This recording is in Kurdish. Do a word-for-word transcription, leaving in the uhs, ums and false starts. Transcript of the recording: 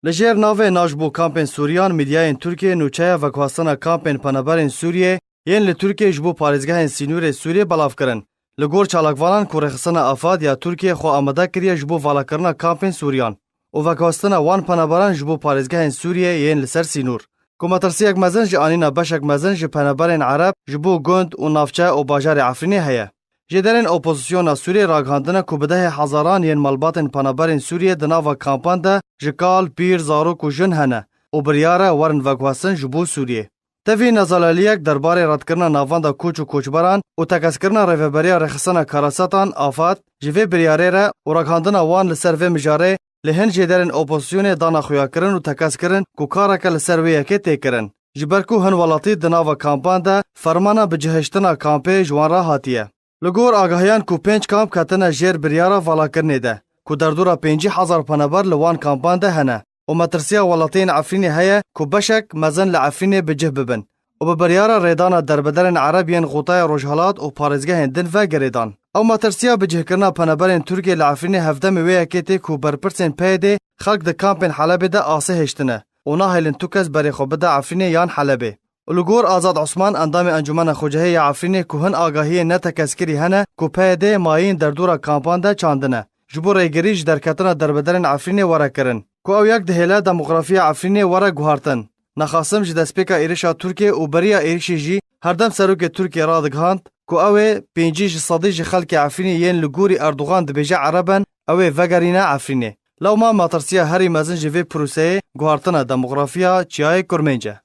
Li jêr navê Na ji bo kampên Sûriyan, mîdyayên Tirkiyê nûçeya veguhastina kampên penaberên Sûriyê yên li Tirkiyê ji bo parêzgehên sînorê Sûriyê belav kirin. Li gor çalakvanan ku rêxistina AFAD ya Tirkiyê xwe amade kiriye ji bo valakirina kampên Sûriyan û veguhastina wan penaberan ji bo parêzgehên Sûriyê yên li ser sînor, ku metirsiyek mezin ji anîna beşek mezin ji penaberên Ereb ji bo gund û navçe û bajarê Efrînê heye. Jêderên opozisyona Sûriyê ragihandine ku bi dehê hezaran yên malbatên penaberên Sûriyê di nava kampan de ji kal, pîr, zarok û jin hene û biryar e werin veguhestin ji bo Sûriyê. Tevî nezalaliyek derbarê redkirina navenda koç û koçberan û tekeskirina rêveberiya rêxistina Karasetan, AFAD, ji vê biryarê re û ragihandina wan li ser vê mijarê li hin jêderên opozisyonê dana xuyakirin û tekez kirin ku kareke li ser wê yekê tê kirin. Ji ber ku hin welatî di nava kampan de fermana bicihiştina kampê ji wan re hatiye. Li gor agahiyan ku pênc kamp ketine jêr biryara valakirinê de, ku derdora pêncî hezar penaber li wan kampan de hene û metirsiya welatiyên Efrînê heye ku beşek mezin li Efrînê bi cih bibin û bi biryara rêdana derbederên Ereb yên Xotaya Rojhelat û parêzgehên din ve girêdan. Ew metirsiya bicihkirina penaberên Tirkiyê li Efrînê hevdemê wê yekê tê ku berpirsên P Y D'ê xelk di kampên Helebê de asê hêştine û nahêlin tu kes berê xwe bide Efrînê yan Helebê. Û li gor Azad Osman, endamê Encûmena Xwecihê ya Efrînê, ku hin agahiyên netekeskirî hene ku P Y D mayîn derdora kampan de çandine, ji bo rêgirî ji derketina derbederên Efrînê were kirin, ku ew yek dihêle demografiya Efrînê were guhartin. Nexasim ji destpêka êrişa Tirkiyê û beriya êrişê jî herdem serokê Tirkiyê radigihand ku ew ê pêncî ji sedî ji xelkê Efrînê yên li gorî Erdogan dibêje Ereb in, ew ê vegerîne Efrînê. Lewma matirsiya herî mezin ji vê proseyê guhartina demografiya çiyayê Kurmênc e.